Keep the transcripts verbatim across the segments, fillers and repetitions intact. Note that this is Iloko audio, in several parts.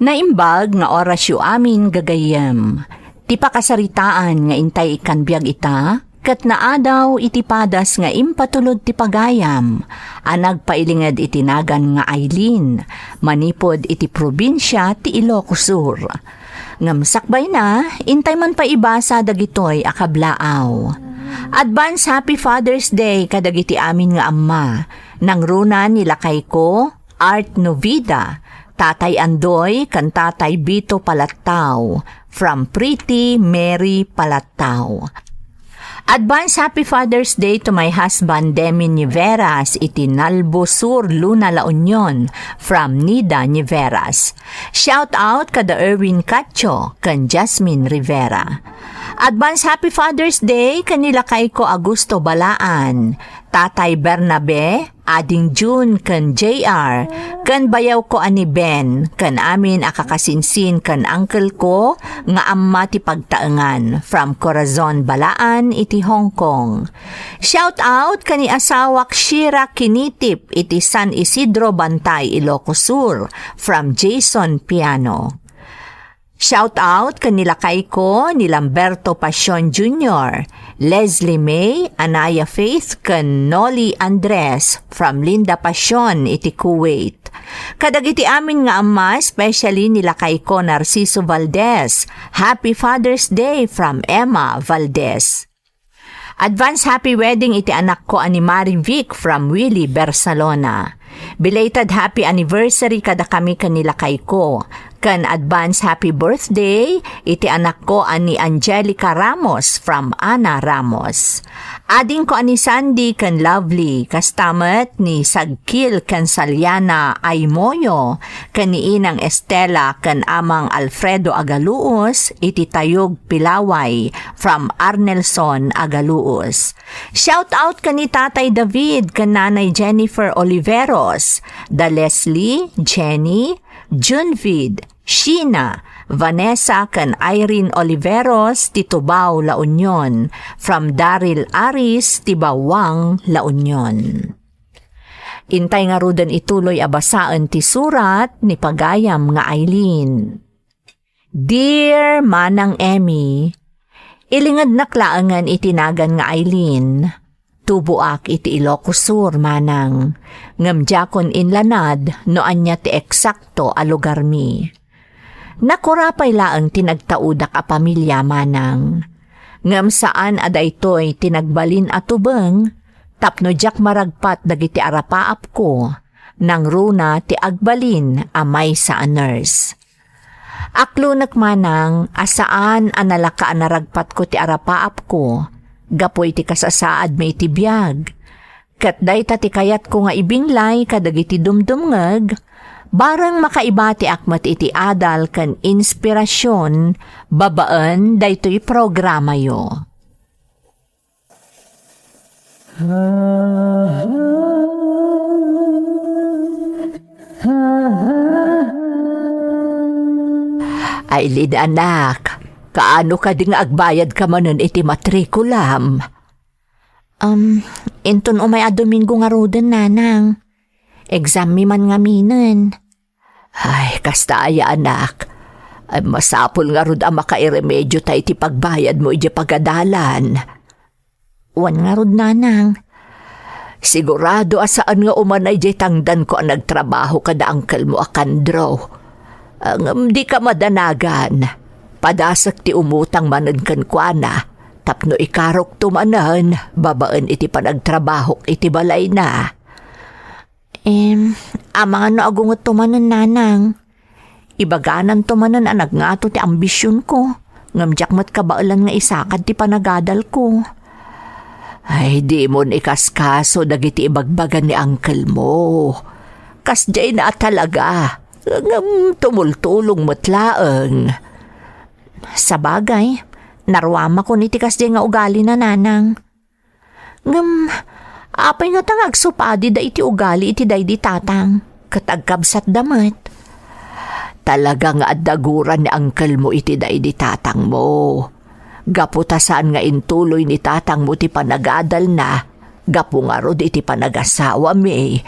Naimbag nga orasyo amin, gagayyem. Ti pakasaritaan nga intay ikkan biag ita, ket naadaw iti padas nga impatulod ti pagayam a nagpailinged iti nagan nga Aileen, manipud iti probinsia ti Ilocos Sur. Ngem sakbayna, intay man pay ibasa dagitoy a kablaaw. Advance Happy Father's Day kadagiti amin nga amma. Nangruna ni lakayko, Art Novida, Tatay Andoy, ken Tatay Bito Palattao, from Pretty Mary Palattao. Advance Happy Father's Day to my husband, Demi Niveras, iti Nalbo Sur, Luna, La Union, from Nida Niveras. Shout out kada Erwin Cacho ken Jasmine Rivera. Advance Happy Father's Day ken ni lakayko Augusto Balaan, Tatay Bernabe, Ading June ken J R, ken bayawko a ni Ben, ken amin a kakasinsin ken uncle ko nga amma ti pagtaengan, from Corazon Balaan iti Hong Kong. Shout out ken ni asawak Shira Kinitip iti San Isidro Bantay, Ilocos Sur, from Jason Piano. Shout out ken ni lakayko ni Lamberto Pasion Junior, Leslie May, Anaya Faith, ken Nolly Andres from Linda Pasion iti Kuwait. Kadagiti amin nga amma, especially ni lakayko Narciso Valdez, Happy Father's Day from Emma Valdez. Advance happy wedding iti anakko a ni Mari Vic from Willy, Barcelona. Belated happy anniversary kadakami ken ni lakayko. Ken advance happy birthday iti anakko a ni Angelica Ramos from Ana Ramos. Adingko a ni Sandy ken Lovely, kasta met ni Sagkil ken Saliana Aymoyo, ken ni Inang Estela ken Amang Alfredo Agaluos iti Tayog, Pilaway, from Arnelson Agaluos. Shout out ken ni Tatay David ken Nanay Jennifer Oliveros, da Leslie, Jenny, Junvid, Sheena, Vanessa ken Irene Oliveros ti Tubao, La Union, from Daryl Aris ti Bawang, La Union. Intay ngaruden ituloy a basaen ti surat ni pagayam nga Aileen. Dear Manang Emmy, ilingednak laengen iti nagan nga Aileen. Tuboak iti Ilocos Sur, Manang, ngem diakon inlanad no ania ti eksakto a lugarmi. Nakura pay laeng ti nagtaudak a pamilia, Manang, ngem saan a daytoy ti nagbalin a tubeng tapno diak maragpat dagiti arapaapko, nangruna ti agbalin a maysa a nurse. Aklonek, Manang, a saan a nalaka a naragpatko ti arapaapko gapu iti kasasaadmi iti biag. Ket dayta ti kayatko nga ibinglay kadagiti dumdumngeg, bareng makaibatiak met iti adal ken inspirasion babaen daytoy programayo. Aileen, anak, kaano kadi nga agbayadka manen iti matrikulam? Um, inton umay a Domingo ngaruden, Nanang. Exammi man ngaminen. Ay, kasta aya, anak. Ay, masapul ngarud a makairemediotayo iti pagbayadmo idiay pagadalan. Wen ngarud, Nanang. Sigurado a saan nga umanay diay tangdanko a nagtrabaho kada angkelmo a Kandro. Ngem dika madanagan. Padasek ti umutang manen kenkuana tapno ikarokto manen babaen iti panagtrabahok iti balayna. Em, amangan no agungetto manen, Nanang. Ibagananto manen a nagngato ti ambisionko, ngem diak met kabaelan nga isakad ti panagadalko. Ay, dimon ikaskaso dagiti ibagbaga ni uncle mo. Kasdiayna a talaga, ngem tumultulong met laeng. Sabagay, naruamakon iti kasdiay nga ugalina, Nanang. Ngem, apay ngata nga agsupadi daydi ugali iti daydi tatang, ket agkabsatda met? Talaga nga adda gura ni uncle mo iti daydi tatang mo. Gapu ta saan nga intuloy ni tatang mo ti panagadalna, gapu ngarud iti panagasawami.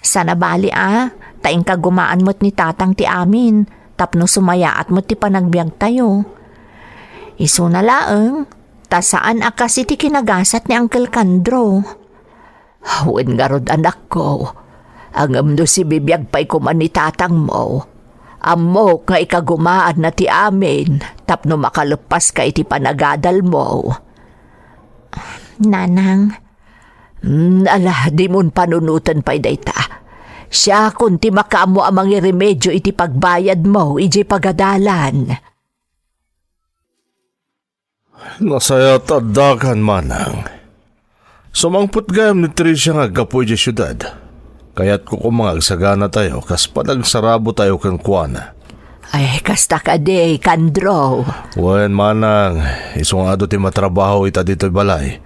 Sana bali a, ta inkagumaan met ni Tatang ti amin tapno sumayaat met ti panagbiagtayo. Isuna laeng, ta saan a kas iti kinagasat ni Uncle Candro. Wen ngarud, anakko, ngem no sibibiag pay koma ni tatangmo, ammok nga ikagumaanna ti amin tapno makaleppaska iti panagadalmo. Nanang. Mm, ala, dimon panunoten pay dayta. Siakon ti makaammo a mangiremedio iti pagbayadmo idiay pagadalan. Nasayaat ta addakan, manang. Sumangpet gayam ni Tricia nga aggapu idiay siudad. Kayatko koma nga agsaganatayo kas panagsarabotayo kenkuana. Ay, kasta kadi, Candro. Wen, manang, isu nga adu ti matrabaho ita ditoy balay.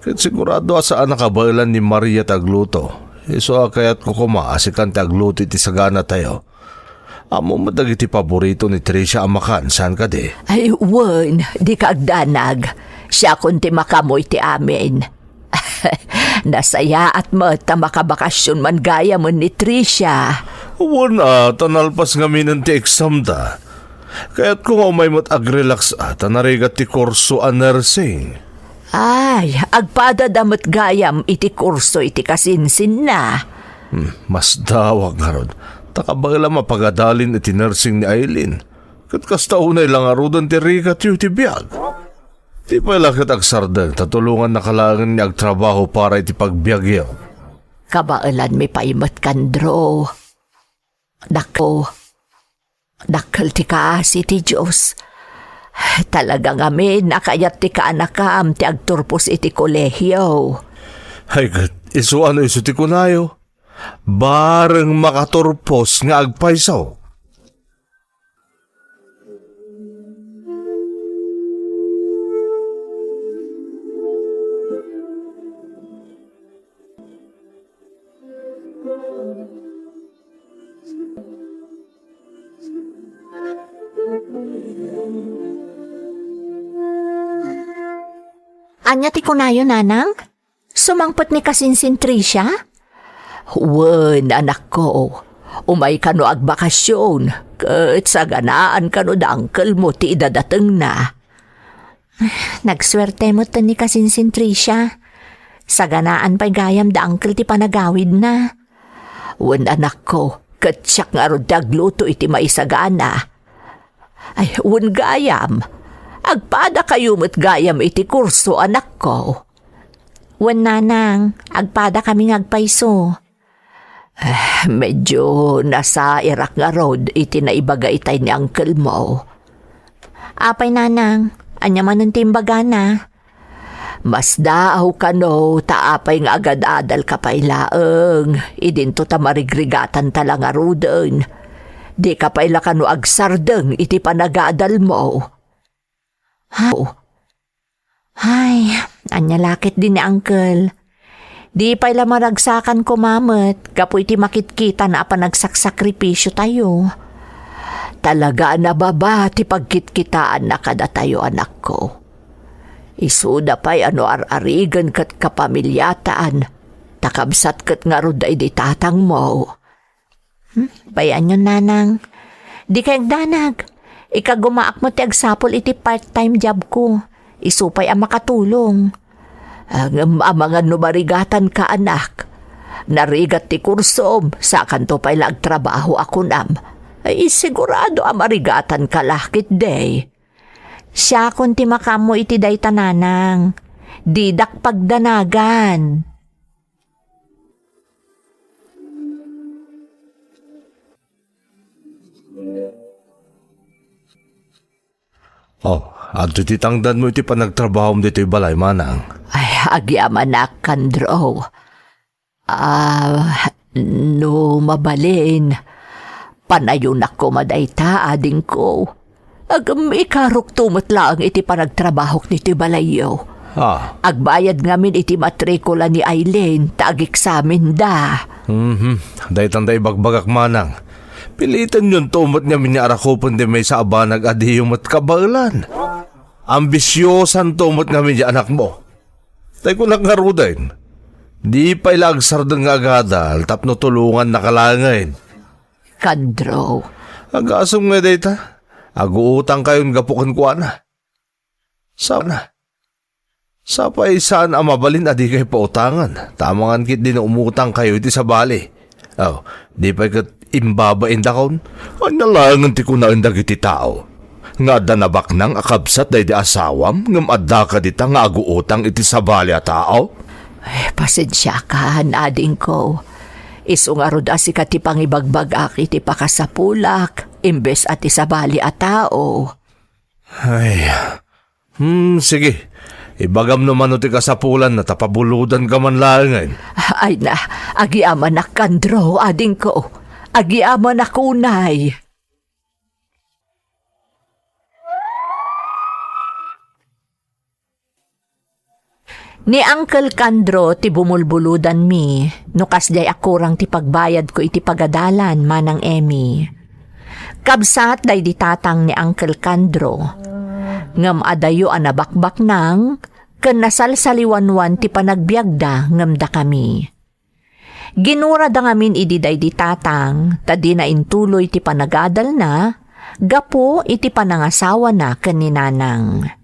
Ket sigurado a saan a kabaelan ni Maria ti agluto. Isu a kayatko koma a sikan ti agluto iti saganatayo. Ammom met dagiti paborito ni Tricia a makan, saan kadi? Ay, wen, dika agdanag. Siakon ti makaammo iti amin. Nasayaat met ta makabakasyon man gayamen ni Tricia. Wen a, ta nalpas ngaminen ti examda. Kayatko nga umay met agrelax a, ta narigat ti kurso a nursing. Ay, agpadada met gayam iti kurso iti kasinsinna. Hmm, masdawak ngarud. Ta kabaelam a pagadalin iti nursing ni Aileen. Ket kasta unay la ngaruden ti rigatyo iti biag. Di pay la ket agsardeng ta tulongannaka laengen nga agtrabaho para iti pagbiagyo. Kabaelanmi pay met, Candro. Dakko. Dakkel ti kaasi ti Dios. Talaga ngamin a kayat ti kaanakam ti agturpos iti kolehio. Ay, ket isu a no isu ti kunayo? Bareng makaturpos nga agpayso. Ania ti kunayo, nanang? Sumangpet ni kasinsin Tricia? Wen, anakko. Umay kano agbakasyon, ket saganaan kano da angkelmo ti idadatengna. Nagsuerte met ni kasinsin Tricia. Saganaan pay gayam da angkel ti panagawidna. Wen, anakko, ket siak ngarud ti agluto iti maisagana. Ay, wen gayam. Agpadakayo met gayam iti kurso, anakko. Wen, nanang, agpadakami nga agpayso. Eh, medyo nasairak ngarud iti naibaga itay ni angkelmo. Apay, nanang, ania manen ti imbagana? Masdaaw kano ta apay nga agad-adalka pay laeng, idinto ta marigrigatanta la ngaruden. Dika pay la kano agsardeng iti panagadalmo. Ha? Ay, ania la ketdi ni Uncle? Di pay la maragsakan koma met gapu iti makitkitana a panagsaksakripisiotayo. Talaga a nababa ti pagkitkitaanna kadatayo, anakko. Isuda pay a no ar-arigen ket kapamiliatan, ta kabsat ket ngarud daydi tatangmo. Hmm, bay-anyon, nanang. Dika agdanag. Ikagumaak met ti agsapul iti part-time job ko. Isu pay a makatulong. Ah, ngem amangan no marigatanka, anak. Narigat ti kursom, sakanto pay la agtrabaho a kunam. Ay, sigurado a marigatanka la ketdi. Siakon ti makaammo iti dayta, nanang. Didak pagdanagan. Oh, adtoy ti tangdanmo iti panagtrabahom ditoy balay, manang. Ay, agyamanak, Candro. Ah, no mabalin, panayonak koma dayta, adingko. Ngem ikarukto met laeng iti panagtrabahok ditoy balayyo. Ah. Agbayad ngamin iti matrikula ni Aileen ta ageksamenda. Mhm. Daytan da ibagbagak, manang. Pilitanyonto met ngamin nga arakupen ti maysa a banag a diyo met kabaelan. Ambisiosanto met ngamin ti anakmo. Tay kunak ngaruden, di pay la agsardeng nga agadal tapno tulongannaka laengen. Kandro. Agasem nga dayta, aguutangkayon gapu kenkuana. Sa-, sapay saan a mabalin a dikay pautangan, ta amangan ketdi no umutangkayo iti sabali. Aw, di pay ket imbabaindakon? Ania laengen ti kunaen dagiti tao nga adda nabaknang a kabsat daydi asawam ngem adda kadita nga aguutang iti sabali a tao? Ay, pasensiakan, adingko. Isu ngarud a sika ti pangibagbagak iti pakasapulak, imbes a ti sabali a tao. Ay, hmm, sige. Ibagam no mano ti kasapulanna ta pabulodanka man laengen. Ay na, agyamanak, Kandro, adingko. Agyamanak unay. Ni Uncle Kandro ti bumulbulodanmi no kasdiay a kurang ti pagbayadko iti pagadalan, Manang Emmy. Kabsat daydi tatang ni Uncle Kandro, ngem adayo a nabakbaknang ken nasalsaliwanwan ti panagbiagda ngem dakami. Ginurada ngamin idi daydi tatang ta dina intuloy ti panagadalna gapu iti panangasawana ken ni Nanang.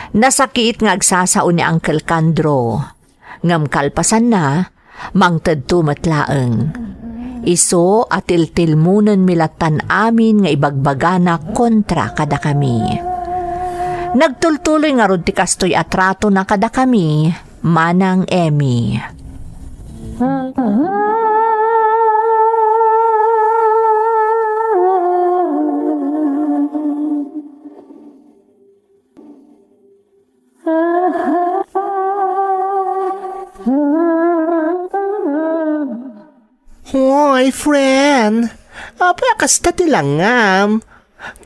Nasakiit nga agsasao ni Uncle Kandro, ngem kalpasanna, mangtedto met laeng. Isu a tiltilmonenmi lattan amin nga ibagbagana kontra kadakami. Nagtultuloy ngarud ti kastoy a tratona kadakami, Manang Emmy. Hoy, friend! Apay a kasta ti langam?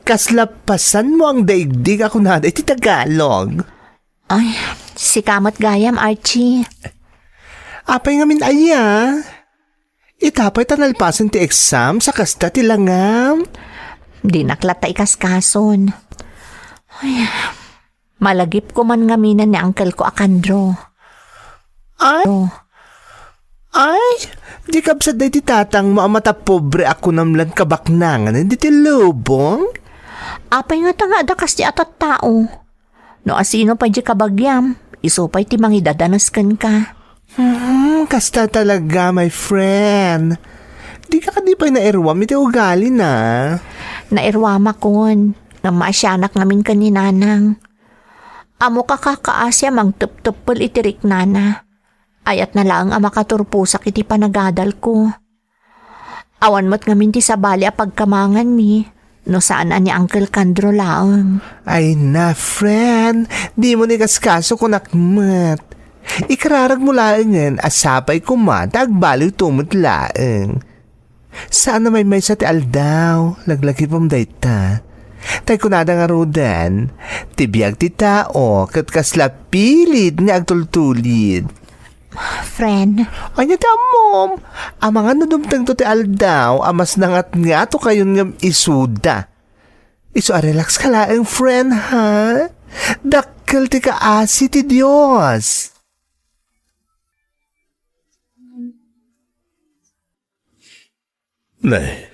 Kasla pasanmo ang daigdig a kunada iti Tagalog. Ay, sika met gayam, Archie. Apay ngamin aya? Ita pay ta nalpasen ti exam sa kasta ti langam? Dinak latta ikaskason. Ay, malagipko man ngaminen ni uncle ko a Kandro. Ay? Ay, di kabsat daydi tatangmo a matapobre a kunam lan kabaknangan ditoy lubong? Apay ngata nga adda kasdi a tattao? No asino pay di kabagiam, isu pay ti mangidadanes kenka. Hmm, kasta talaga, my friend. Dika kadi pay nairuam iti ugalina? Nairuamakon, ngem maasianak ngamin ken ni Nanang. Ammok a kakaasi a mangtepteppel iti riknana. Ayatna laeng a makaturposak iti panagadalko. Awan met ngamin ti sabali a pagkamanganmi, no saan a ni Uncle Kandro laeng. Ay na, friend, dimo ni kaskaso kunak met. Ikararagmo laengen a sapay koma ta agbaliwto met laeng. Saan a maymaysa ti aldaw, laglagipem dayta. Tay kunada ngaruden, ti biag ti tao ket kasla pilid nga agtultulid. Friend. Ania ti ammom? Amangan no dumtengto ti aldaw a mas nangatngato kayon ngem isuda. Isu a relax ka laeng, friend, ha? Dakkel ti kaasi ti Dios. Ne,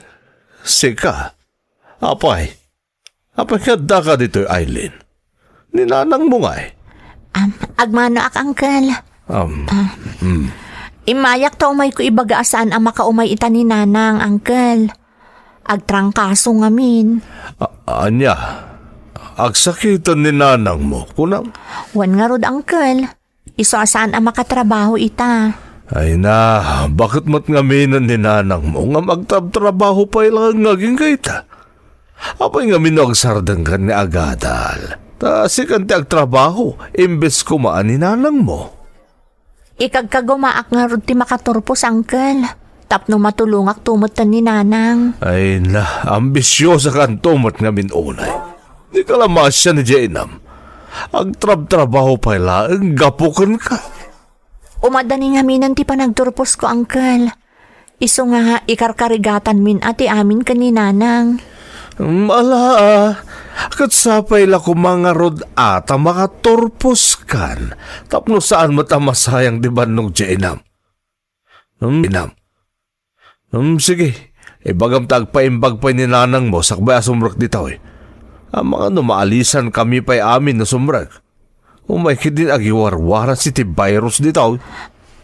sika? Apay? Apay nga addaka ditoy, Aileen? Ni nanangmo ngay? Um, agmanoak, uncle. Um, Ah. mm. Immayak ta umayko ibaga a saan a makaumay ita ni nanang, uncle. Agtrangkaso ngamin. A-, ania? Agsakiten ni nanangmo, kunam? Wen ngarud, uncle. Isu a saan a makatrabaho ita. Ay na, baket met ngaminen ni nanangmo ngem agtrabtrabaho pay laeng nga agingga ita? Apay ngamin no agsardengkan nga agadal? Ta sikan ti agtrabaho, imbes koma a ni nanangmo. Ikagkagumaak ngarud ti makaturpos, uncle. Tapno matulongakto metten ni nanang. Ay na, ambisiosakanto met ngamin unay. Dika la maasian idiay inam. Agtrabtrabaho pay laeng gapu kenka. Umadani ngaminen ti panagturposko, uncle. Isu nga ikarkarigatanmin a ti amin ken ni nanang. Mm, ala, ah. Ket sapay la koma ngarud a ta makaturposkan tapno saan met a masayang ti bannog diay inam. Hmm, inam. Hmm, sige. Ibagam ta agpaimbag pay ni nanangmo sakbay a sumrek ditoy. Amangan no maalisankami pay amin no sumrek. Umay ketdin agiwarwaras iti virus ditoy.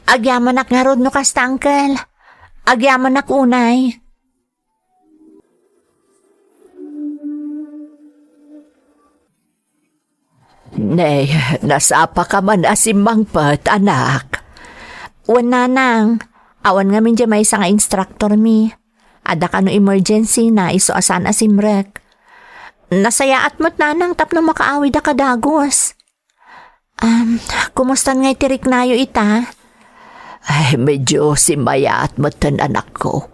Agyamanak ngarud no kasta, Uncle. Agyamanak unay. Ne, nasapaka man a simmangpet, anak? Wen, nanang, awan ngamin diay maysa nga instructor mi. Adda kano emergency na isu a saan a simrek. Nasayaat met, nanang, tapno makaawidka dagus. Um, kumustan ngay ti riknayo ita? Ay, medyo simmayaat metten, anakko.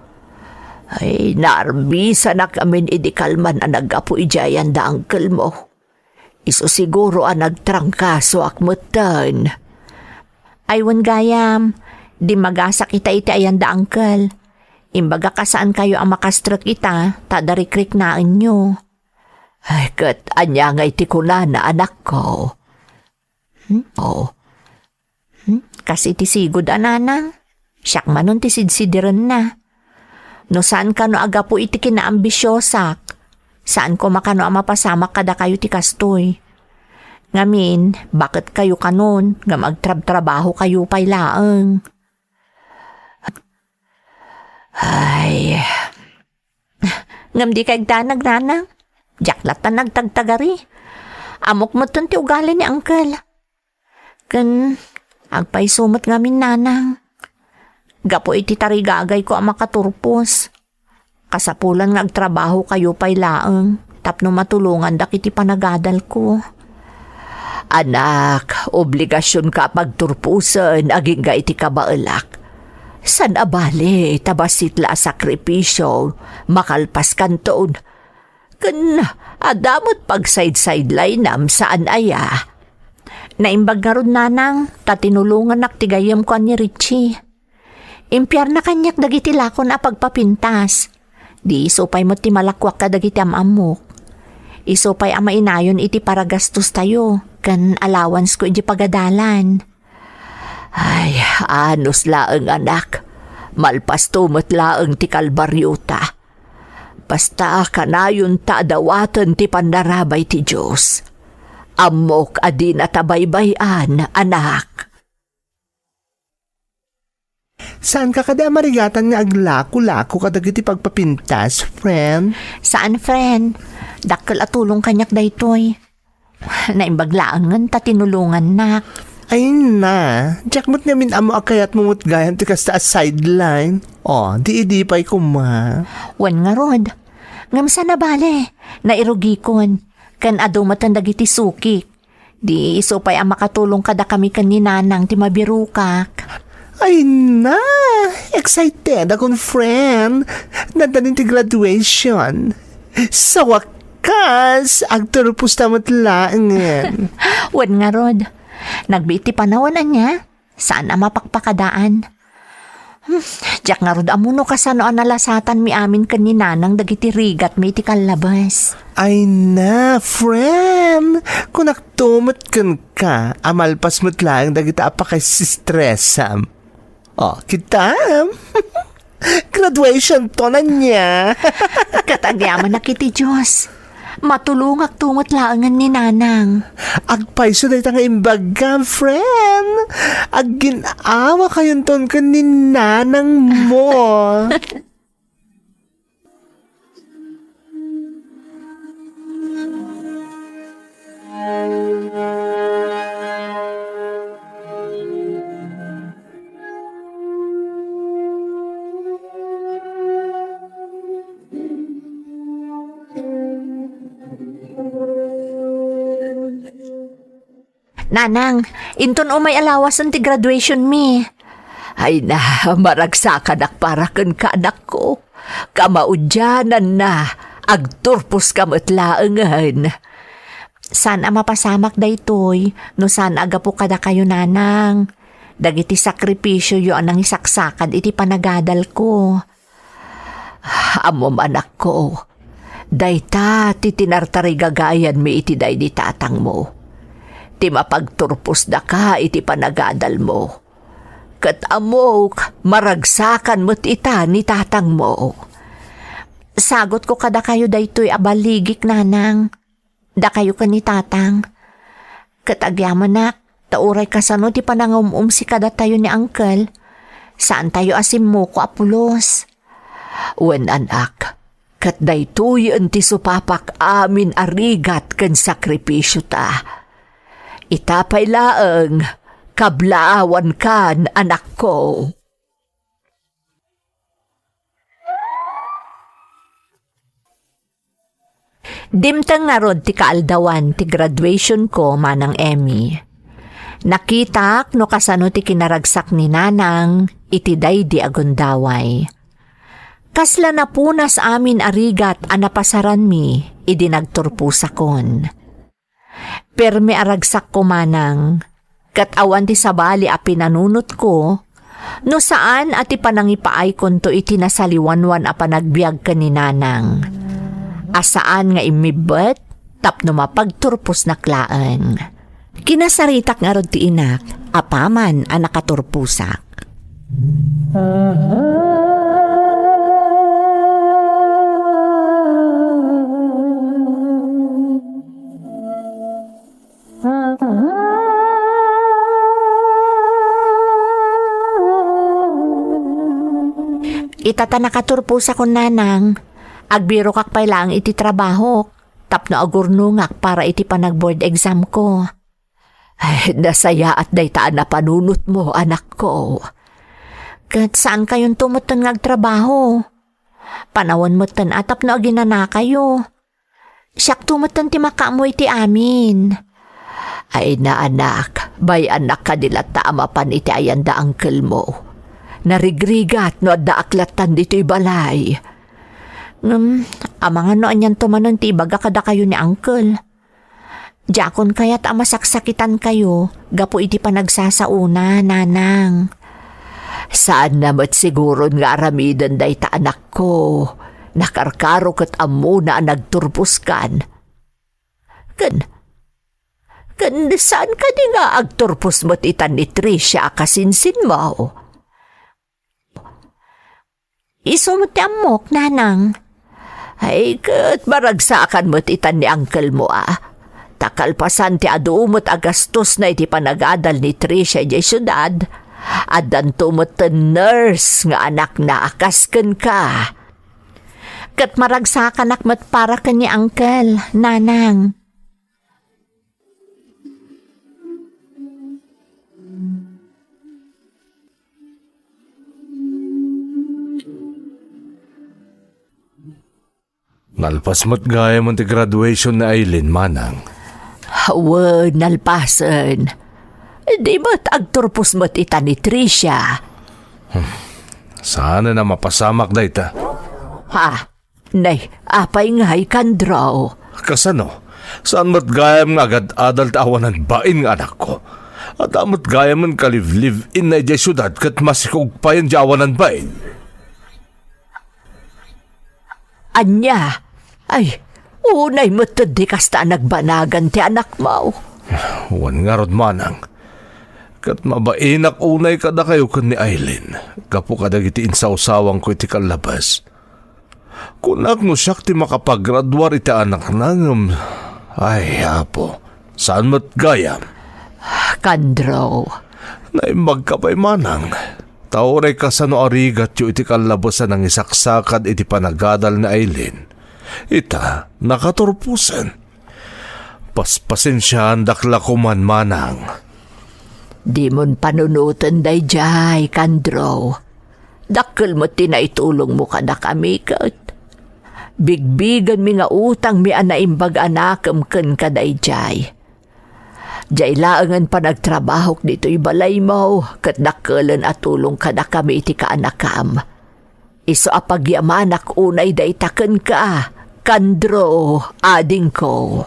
Ay, naarbisanak amin idi kalman a naggapu idiay ayan da uncle-mo. Isu siguro a nagtrangkasoak metten. Ay, wen gayam, dimmagasak ita iti ayan da uncle. Imbagak a saankayo a makastrek ita, ta adda rikriknaenyo. Ay, ket ania ngay ti kunana, anakko? Hmm? Oh. Hmm? Kas iti sigud a nanang, siak manen ti sidsidirenna. No saan kano a gapu iti kinaambisiosak, saan koma kano a mapasamak kadakayo ti kastoy. Ngamin, baket kayo kanon, ngem agtrabtrabaho kayo pay laeng. Ay. Ngem dika agdanag, nanang. Diak latta nagtagtagari. Ammok metten ti ugali ni uncle. Ken agpayso met ngamin, nanang. Gapu iti tarigagayko a makaturpos, kasapulan nga agtrabahokayo pay laeng tapno matulongandak iti panagadalko. Anak, obligasionka a pagturposen agingga iti kabaelak. Saan a bale ta bassit la a sakripisio, makalpaskanton. Ken adda met pagsaid-sidelinenam, saan aya? Naimbag ngarud, nanang, ta tinulongannak ti gayyemko a ni Richie. Impiarna kaniak dagiti lakon a pagpapintas. Di isu pay met ti malakuak kadagiti am-ammok. Isu pay a mainayon iti paragastostayo ken allowanceko idiay pagadalan. Ay, anus laeng, anak. Malpasto met laeng ti kalbariota. Basta kanayonta a dawaten ti pannarabay ti Dios. Ammok a dinata baybay-an, anak. Saanka kadi a marigatan nga aglako-lako kadagiti pagpapintas, friend? Saan, friend. Dakkel a tulong kaniak daytoy. Naimbag laengen ta tinulongannak. Ay na, diak met ngamin ammo a kayatmo met gayam ti kasta a sideline. Oh, di idi pay koma. Wen ngarud. Ngem saan a bale, nairugikon. Ken adu metten dagiti sukik. Di isu pay a makatulong kadakami ken ni Nanang ti mabirokak. Ay na! Excited akon, friend! Naddanin ti graduation. Sa wakas, agturposta met laengen. Wen ngarud, nagbiit ti panawen ania? Saan a mapakpakadaan. Hmm, diak ngarud ammo no kasano a nalasatanmi amin ken ni Nanang dagiti rigatmi iti kallabes. Ay na, friend! Kunakto met kenka a malpas met laeng dagita a pakaistressam. Oh, kitam! Graduationton ania? Ket agyamanak iti Dios. Matulongakto met laengen ni Nanang. Agpayso dayta nga imbagam, friend. Aggin-awakayonton ken ni Nanangmo. Nanang, inton umay a lawasen ti graduation mi. Ay na, maragsakanak para kenka, anakko. Kamaudiananna, agturposka met laengen. Saan a mapasamak daytoy no saan a gapu kadakayo, Nanang. Dagiti sakripisioyo a nangisaksakad iti panagadalko. Ammom, anakko, dayta ti tinartarigagayanmi iti daydi tatangmo. Ti mapagturposdaka iti panagadalmo. Ket ammok, maragsakan met ita ni tatangmo. Sagutko kadakayo daytoy a balligik, nanang. Dakayo ken ni tatang. Ket agyamanak, ta uray kasano ti panangum-umsi kadatayo ni uncle, saantayo a simmuko a pulos. Wen, anak, ket daytoyen ti supapak amin a rigat ken sakripisiota. Ita pay laeng, kablaawankan, anakko. Dimteng ngarud ti kaaldawan ti graduation ko, Manang Emmy. Nakitak no kasano ti kinaragsak ni Nanang iti daydi a gundaway. Kasla napunas amin a rigat a napasaranmi idi nagturposakon. Permi a ragsakko, Manang, ket awan ti sabali a pinanunotko, no saan a ti panangipaaykonto iti nasaliwanwan a panagbiag ken ni Nanang, a saan nga immibbet tapno mapagturposnak laeng. Kinasaritak ngarud ti inak apaman a nakaturposak. Ita ta nakaturposakon, Nanang. Agbirokak pay laeng iti trabahok tapno agurnongak para iti panag-board exam ko. Ay, nasayaat dayta a napanunotmo, anakko. Ket saankayonto metten nga agtrabaho. Panawen metten a tapno aginanakayo. Siakto metten ti makaammo iti amin. Ay, naanak, bay-annak kadi latta a mapan iti ayan da uncle mo. Narigrigat no addaak lattan ditoy balay. Ngem, amangan no anianto manen ti ibaga kadakayo ni uncle. Diakon kayat a masaksakitankayo gapu iti panagsasaona, Nanang. Saanna met siguron nga aramiden dayta, anakko. Nakarkaro ket ammona a nagturposkan. Ken, ken saan kadi nga agturpos met itan ni Tricia a kasinsinmo? Isu met ti ammok, Nanang. Ay, ket maragsakan met itan ni uncle mo, a. Ta kalpasan ti adu met a gastosna iti panagadal ni Tricia idiay siudad, addanto met ti nurse nga anakna a kas kenka. Ket maragsakanak met para ken ni uncle, Nanang. Nalpas met gayam ti graduation ni Aileen, Manang. Wen, nalpasen. Di met agturpos met ita ni Tricia. Hmm. Saan a mapasamak dayta? Ha? Nay, apay ngay, Kandro? Kasano? Saan met gayam nga agad-adal ti awanan bain nga anakko? Adda met gayam nga ka-live-live-in na idiay siudad ket masikog payen ti awanan bain. Ania? Ay, unay met ti kasta a nagbanagan ti anakmo. Wen ngarud, Manang. Ket mabainak unay kadakayo ken ni Aileen, gapu kadagiti insawsawangko iti kallabas. Kunak no siak ti makapagraduar iti anakna ngem, ay, Apo, saan met gayam? Kandro. Naimbagka pay, Manang. Ta uray kasano a rigatyo iti kallabas a nangisaksakad iti panagadal ni Aileen. Ita, nakaturposen. Paspasensiaandak la koman, Manang. Dimon panunoten daydiay, Kandro. Dakkel met ti naitulongmo kadakami ket bigbigenmi nga utangmi a naimbag a nakem kenka daydiay. Diay laengen panagtrabahok ditoy balaymo ket dakkelen a tulong kadakami iti kaanakam. Isu a pagyamanak unay dayta kenka, Kandro, adingko.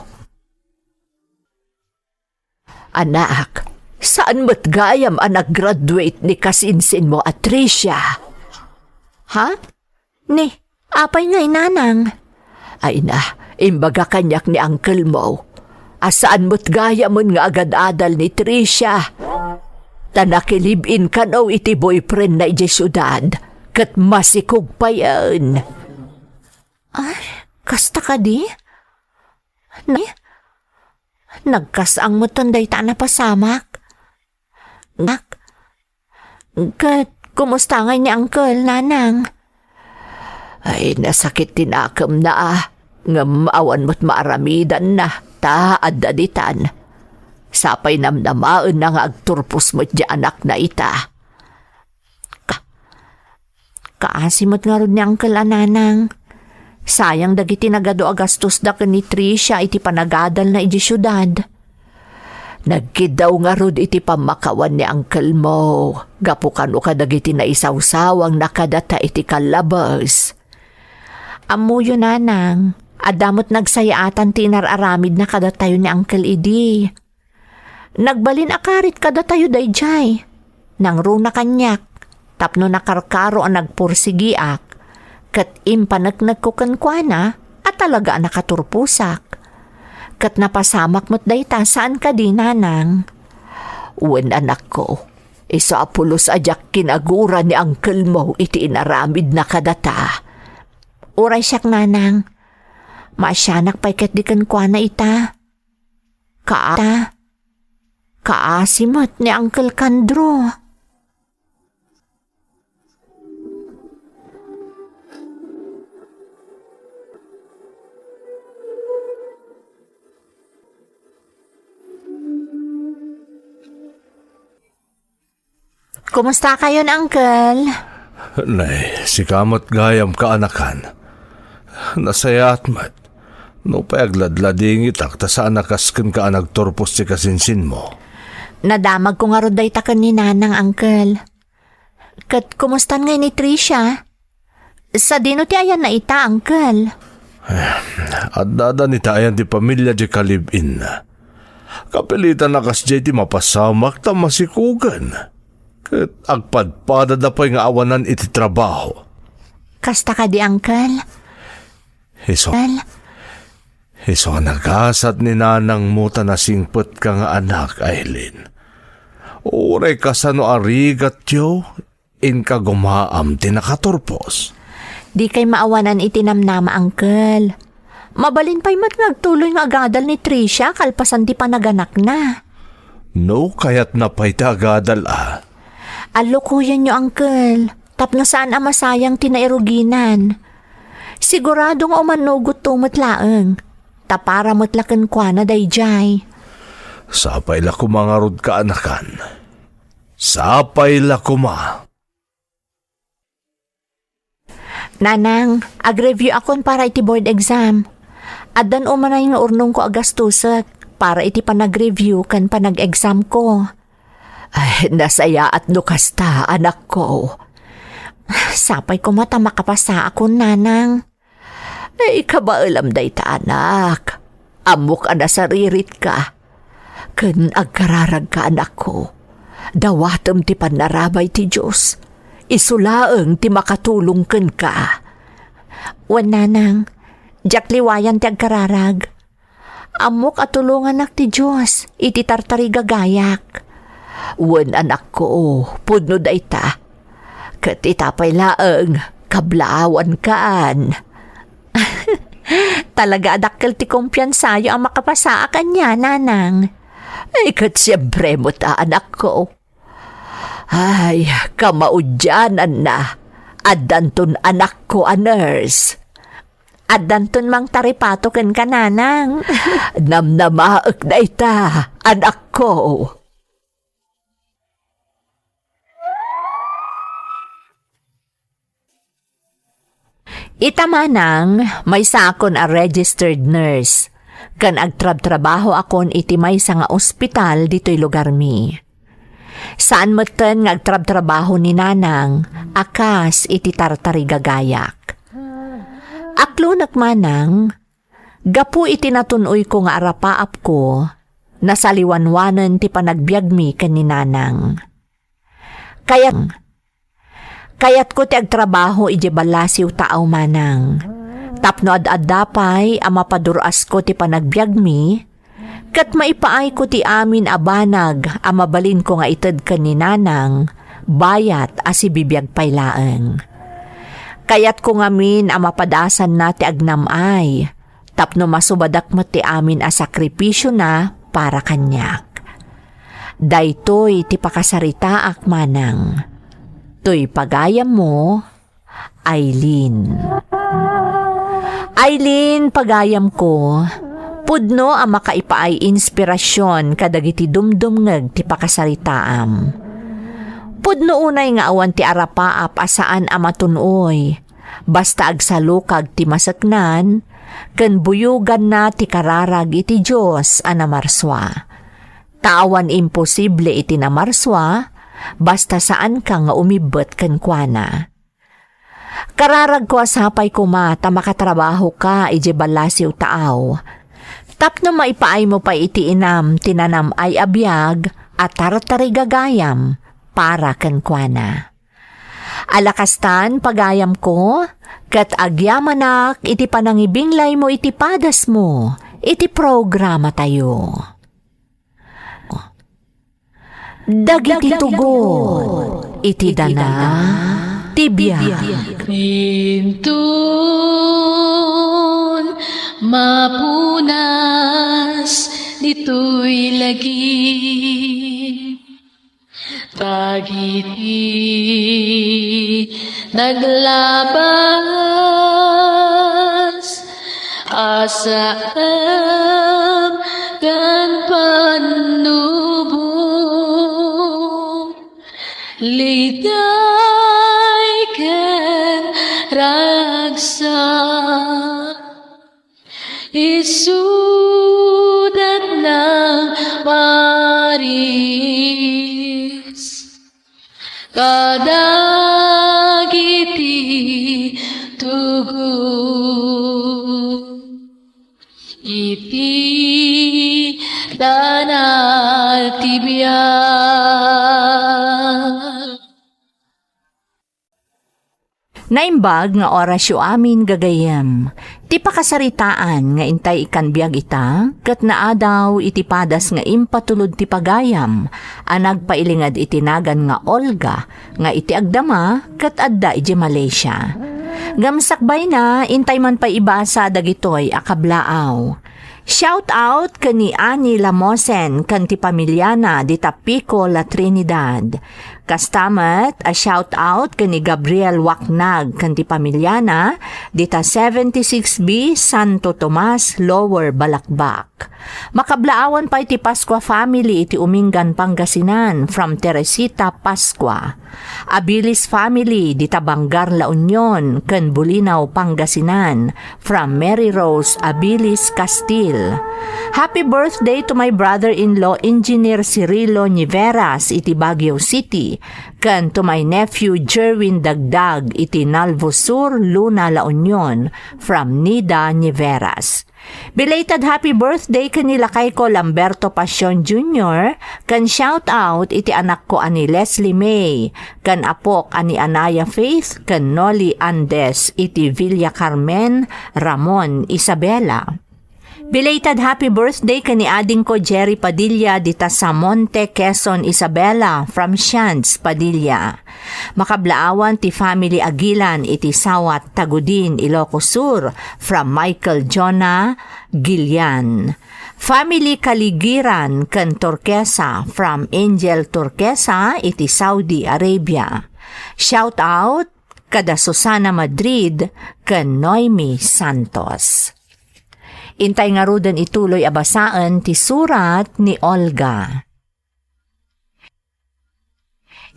Anak, saan met gayam a nag-graduate ni kasinsinmo a Tricia? Ha? Ni, apay ngay, Nanang? Ay na, imbaga kaniak ni uncle mo a saan met gayam nga agad-adal ni Tricia. Ta naki-live-in kano iti boyfriend na idiay siudad, ket masikog payen. Ay, kasta kadi? Na, nagkas-ang metten dayta a napasamak. Nak, ket kumusta ngay ni Uncle, Nanang? Ay, nasakit ti nakemna, a. Ngem awan met maaramidanna, ta adda ditan. Sapay namnamaenna nga agturpos met di anakna ita. Ka-, kaasi met ngarud ni Uncle a, Nanang. Sayang dagiti nagadu a gastosda ken ni Tricia iti panagadalna idiay siudad. Nagkiddaw ngarud iti pammakawan ni uncle mo, gapu kano kadagiti naisawsawangna kadata iti kallabes. Ammoyo, Nanang, adda met nagsayaatan ti inar-aramidna kadatayo ni Uncle idi. Nagbalin a karit kadatayo daydiay. Nangruna kaniak, tapno nakarkaro a nagpursigiak, ket impaneknekko kenkuana a talaga a nakaturposak. Ket napasamak met dayta, saan kadi, Nanang? Wen, anakko, isu a pulos a diak kinagura ni uncle mo iti inaramidna kadata. Uray siak, Nanang. Maasianak pay ketdi kenkuana ita. Kaata, kaasi met ni Uncle Candro. Kumusta kayon, Uncle? Nay, sika met gayam, kaanakan. Nasayaat met. Nupay agladladingitak ta saan a kas kenka a nagturpos ti kasinsinmo. Nadamagko ngarud dayta ken ni Nanang, Uncle. Ket kumustan ngay ni Tricia? Sadino ti ayanna ita, Uncle? Eh, addada ni ta ayan ti pamilia di kalib-inna. Kapilitan a kasdiay ti mapasamak ta masikugan. Ket agpadpadada pay nga awanan iti trabaho. Kasta kadi, Uncle? Isu, isu a nagasat ni nanangmo ta nasingpetka nga anak, Aileen. Uray kasano a rigatyo, inka gumaam ti nakaturpos. Dikay maawanan iti namnama, Uncle. Mabalin pay met nga agtuloy nga agadal ni Tricia kalpasan ti panaganakna. No kayatna pay ti agadal a. Allokoyenyo, Uncle, tapno saan a masayang ti nairuginan. Sigurado nga umannogotto met laeng, ta para met la kenkuana daydiay. Sapay la koma ngarud, kaanakan. Sapay la koma. Nanang, ag-reviewakon para iti board exam. Addan umanay nga urnongko a gastosek para iti panag-review ken panag-examko. Ay, nasayaat no kasta, anakko. Sapay koma ta makapasaakon, Nanang. Ay, kabaelam dayta, anak. Ammok a nasariritka. Ken agkararagka, anakko. Dawatem ti pannarabay ti Dios. Isu laeng ti makatulong kenka. Wen, Nanang, diak liwayan ti agkararag. Ammok a tulongannak ti Dios iti tartarigagayak. Wen, anakko, pudno dayta. Ket ita pay laeng, kablaawankaan. Talaga a dakkel ti kumpiansayo a makapasaak ania, Nanang. Ay, ket siempre met a, anakko. Ay, kamaudiananna, addanton anakko a nurse. Addanton mangtaripato kenka, Nanang. Namnamaek dayta, anakko. Ita manang, maysaakon a registered nurse, ken agtrabtrabahoakon iti maysa nga ospital ditoy lugarmi. Saan metten nga agtrabtrabaho ni Nanang a kas iti tartarigagayak. Aklonek manang, gapu iti natun-oyko nga arapaapko, nasaliwanwanen ti panagbiagmi ken ni Nanang. Kayat, kayatko ti agtrabaho idiay ballasiw taaw manang. Tapno ad-adda pay a mapadur-asko ti panagbiagmi, ket maipaayko ti amin a banag a mabalinko nga ited ken ni Nanang, bayat a sibibiag pay laeng. Kayatko ngamin a mapadasanna ti agnam-ay, tapno masubadak met ti amin a sakripisiona para kaniak. Daytoy ti pakasaritaak, manang. Toy pagayammo, Aileen. Aileen, pagayamko, pudno a makaipaay inspirasyon kadagiti dumdumngeg ti pakasaritaam. Pudno unay nga awan ti arapaap a saan a matun-oy, basta agsalukag ti maseknan, ken buyoganna ti kararag iti Dios a namarsua. Ta awan imposible iti namarsua, basta saanka nga umibbet kenkuana. Kararagko a sapay koma ta makatrabahoka idiay ballasiw taaw. Tapno maipaaymo pay iti inam ti nanam-ay a biag a tartarigagayam para kenkuana. Ala kastan, pagayamko, ket agyamanak iti panangibinglaymo iti padasmo iti programatayo. Dagiti tugot iti dana ti biag. Inton mapunas ditoy lagip, dagiti naglabas a saem ken pannubo, liday ken ragsak. Isudat nang maris kadagiti tugot iti dana ti biag. Naimbag nga orasyo amin, gagayyem. Ti pakasaritaan nga intay ikkan biag ita, ket naadaw iti padas nga impatulod ti pagayam a nagpailinged iti nagan nga Olga, nga iti agdama ket adda idiay Malaysia. Ngem sakbayna, intay man pay ibasa dagitoy a kablaaw. Shout out ken ni Annie Lamosen ken ti pamiliana dita Pico, La Trinidad. Kasta met a shout out ken ni Gabriel Waknag ken ti pamiliana dita seventy-six B Santo Tomas, Lower Balakbak. Makablaawan pay ti Pascua family iti Umingan, Pangasinan, from Teresita Pascua. Abilis family dita Bangar, La Union, ken Bulinaw, Pangasinan, from Mary Rose Abilis Castil. Happy birthday to my brother-in-law, Engineer Cirilo Niveras, iti Baguio City, ken to my nephew, Jerwin Dagdag, iti Nalvo Sur, Luna, La Union, from Nida Niveras. Belated happy birthday ken ni lakayko Lamberto Pasion Junior, ken shout out iti anakko a ni Leslie May, ken apok a ni Anaya Faith, ken Noli Andes iti Villa Carmen, Ramon, Isabela. Belated happy birthday ken ni adingko Jerry Padilla dita Samonte, Quezon, Isabela, from Shans Padilla. Makablaawan ti family Aguilan iti Sawat, Tagudin, Ilocos Sur, from Michael Jonah Gillian. Family Kaligiran ken Turquesa from Angel Turquesa iti Saudi Arabia. Shout out kada Susana Madrid ken Noemi Santos. Intay ngaruden ituloy a basaen ti surat ni Olga.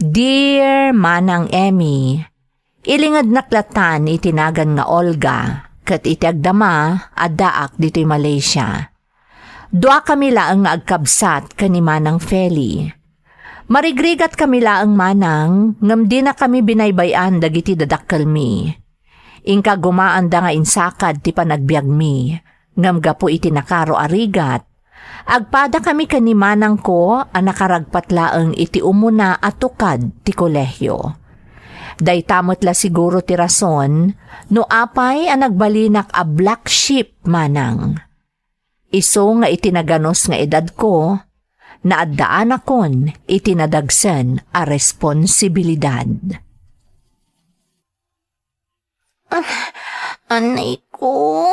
Dear Manang Emmy, ilingednak latan iti nagan nga Olga, ket iti agdama, addaak ditoy Malaysia. Duakami laeng nga agkabsat ken ni Manang Feli. Marigrigatkami laeng, Manang, ngem dinakami binaybay-an dagiti dadakkelmi. Inka gumaanda nga insakad ti panagbiagmi, ngem gapu iti nakaro a rigat, agpadakami ken ni manangko a nakaragpat laeng iti umuna a tukad ti kolehio. Dayta met la siguro ti rason no apay a nagbalinak a black sheep, Manang. Isu nga iti naganus nga edadko, naaddaanakon iti nadagsen a responsibilidad. Anay ko.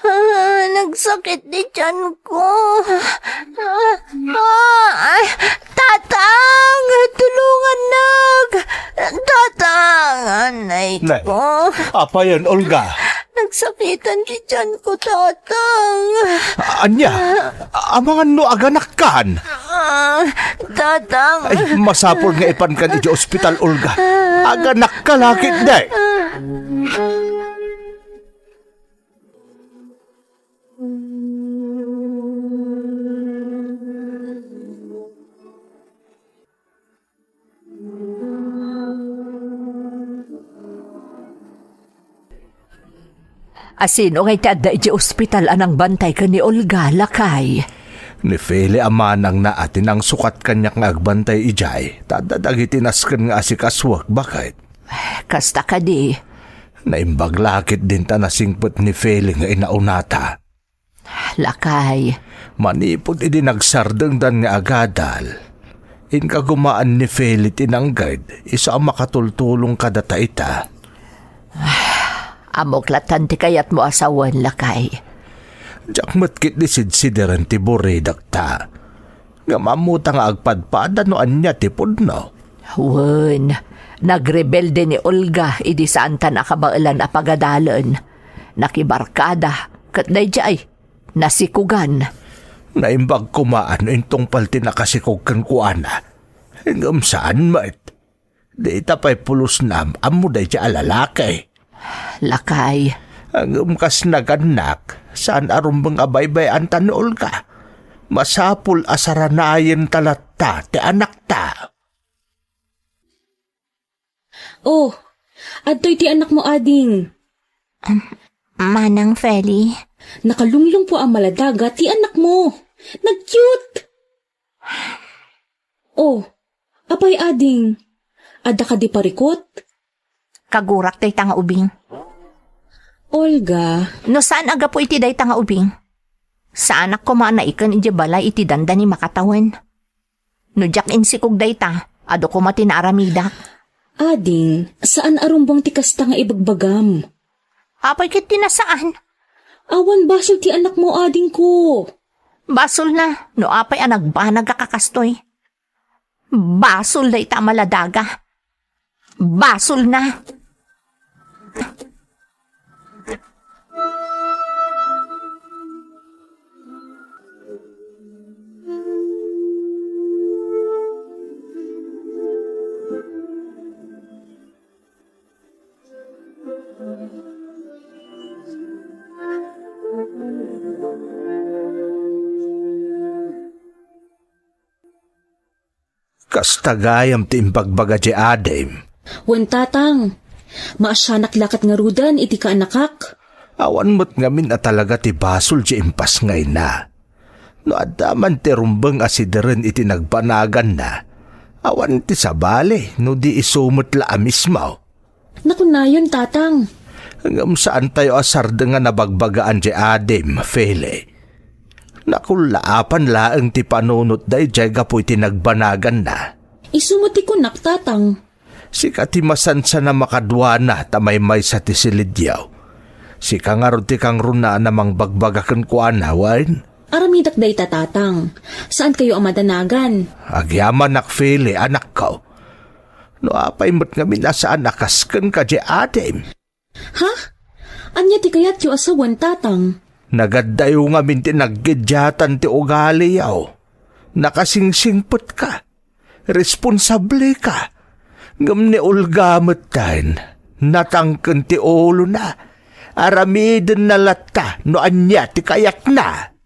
Ah, nagsakit ti tiyan ko. Ah, ah, Tatang, tulungannak. Tatang, anay Nay, ko. Apayon, Olga? Nagsakitan ti tiyan ko, Tatang. Ania? Amangan no aganakkan? Ah, Tatang. Ay, masapul nga ipankan iti ospital, Olga. Aganakka la ketdi. Asino ngay ti adda idiay ospital a nangbantay ken ni Olga, lakay? Ni Feli a manangna a ti nangsukat kaniak nga agbantay idiay, ta adda dagiti nasken nga asikasuek, baket. Kasta kadi. Naimbag la ketdin ta nasingpet ni Feli nga inaunata. Lakay. Manipud idi nagsardengdan nga agadal, inkagumaan ni Feli ti nangged, isu a makatultulong kadata ita. Ammok lattan ti kayatmo a sawen, lakay. Diak met ketdi sidsideren ti buridekta. Ngem ammota nga agpadpada no ania ti pudno. Wen, nagrebelde ni Olga idi saanta a kabaelan a pagadalen. Nakibarkada, ket daydiay, nasikogan. Naimbag koma no intungpal ti nakasikog kenkuana. Ngem saan met. Dita pay pulos nga am-ammo daydiay a lalaki. Lakay. Ngem kas nagannak, saan a rumbeng a baybay-anta ni Olga. Masapul a saranayenta latta ti anakta. Oh, adtoy ti anakmo, ading. Manang Feli. Nakalunglungpo a maladaga ti anakmo. Nag-cute. Oh, apay, ading? Adda kadi parikut? Kagurak dayta nga ubing. Olga. No saan a gapu iti dayta nga ubing, saanak koma a naiken idiay balay iti dandani makatawen. No diak insikog dayta, adu koma ti naaramidak. Ading, saan a rumbeng ti kasta nga ibagbagam. Apay ket ti nasaan? Awan basol ti anakmo, adingko. Basolna, no apay a nagbanag a kakastoy. Basol dayta a maladaga. Basolna. Kasta gayam ti imbagbaga diay adim. Wen, tatang, maasianak la ket ngaruden iti kaanakak. Awan met ngamin a talaga ti basol diay impasngayna. No adda man ti rumbeng a sideren iti nagbanaganna, awan ti sabali no di isu met la a mismo. Nakunayon, tatang. Ngem saantayo a sardengan a bagbagaan diay adim, Feli. Nakullaapan laeng ti panunot daydiay gapu iti nagbanaganna. Isu met ti kunak, tatang. Sika ti masansan a makaduana ta maymaysa ti silidyo. Sika ngarud ti kangrunaan a mangbagbaga kenkuana, wen? Aramidak dayta, tatang. Saankayo a madanagan. Agyamanak, Feli, anakko. No apay met ngamin a saan a kas kenka diay adim? Ha? Ania ti kayatyo a sawen, tatang? Nagaddayo ngamin ti naggidiatan ti ugaliyo. Nakasingsingpetka. Responsableka. Ngem ni Olga metten, natangken ti ulona. Aramidenna latta no ania ti kayatna.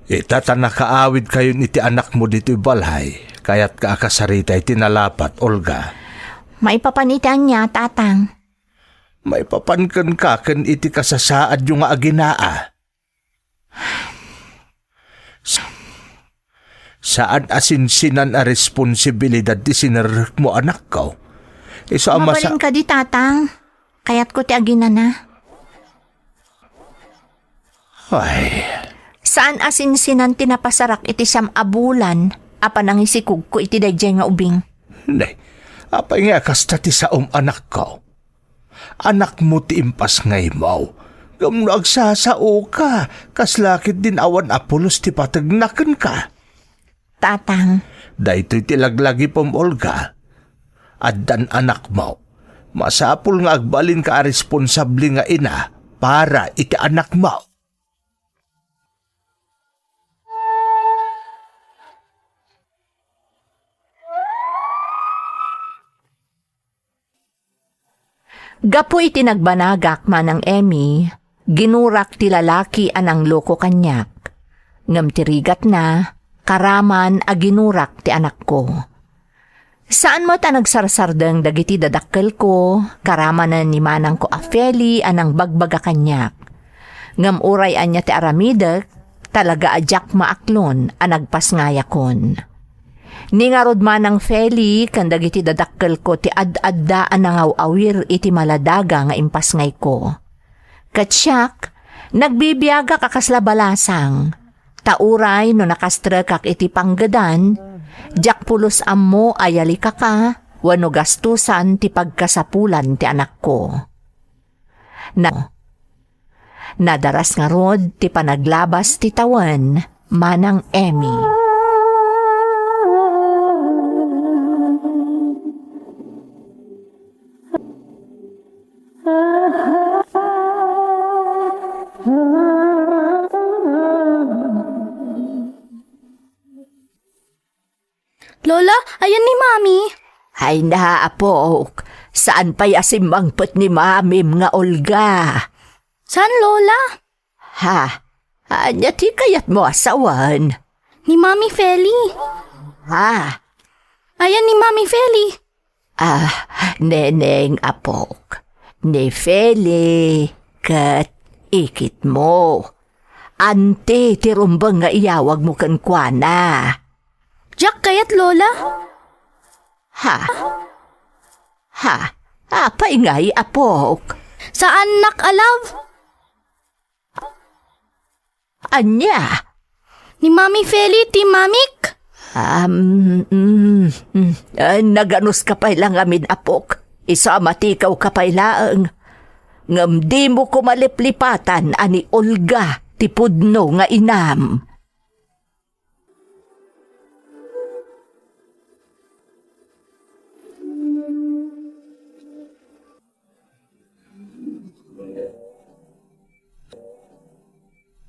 Ita ta nakaawidkayon iti anakmo ditoy balay, kayatka a kasarita iti nalapat, Olga? Maipapan iti ania, tatang? Maipapan kenka ken iti kasasaadyo nga aginaa. Sa-, saan a sinsinan a responsibilidad ti sinerrekmo, anakko. Isu a masa- Mabalin kadi, tatang? Kayatko ti aginana. Ay. Saan a sinsinan ti napasarak iti siam a bulan a panangisikogko iti daydiay nga ubing? Nay, Apay nga kasta ti saom, anakko? Anakmo ti impasngaymo. Ngem no agsasaoka, kasla ketdin awan a pulos ti pategna kenka. Tatang. Daytoy ti laglagipem, Olga. Addan anakmo. Masapul nga agbalinka a responsable nga ina para iti anakmo. Gapu iti nagbanagak, Manang Emmy, ginurak ti lalaki a nangloko kaniak. Ngem ti rigatna, karaman a ginurak ti anakko. Saan met a nagsarsardeng dagiti dadakkelko, karamanen ni manangko a Feli a nangbagbaga kaniak. Ngem uray ania ti aramidek, talaga a diak maaklon a nagpasngayakon. Ni ngarud, Manang Feli, ken dagiti dadakkelko ti ad-adda a nangaw-awir iti maladaga nga impasngayko. Ket siak, nagbibiagak a kasla balasang. Ta uray no nakastrekak iti panggedan, diak pulos ammo a yalikaka wenno gastusan ti pagkasapulan ti anakko. Na, nadaras ngarud ti panaglabas ti tawen, Manang Emmy. Lola, ayan ni Mami? Ay na, apok. Saan pay a simmangpet ni Mamim nga Olga? Saan, Lola? Ha? Ania ti kayatmo a sawen? Ni Mami Feli. Ha? Ayan ni Mami Feli. Ah, Neneng, apok. Ni Feli ket ikitmo. Anti ti rumbeng nga iyawagmo kenkuana. Diak kayat, Lola. Ha? Ha? Apay ngay, apok? Saannak a love. Ania? Ni Mami Feli ti mamik. Am, mm, mm. Ah, naganuska pay la ngamin, apok. Isu a matikawka pay laeng. Ngem dimo koma liplipatan a ni Olga ti pudno nga inam.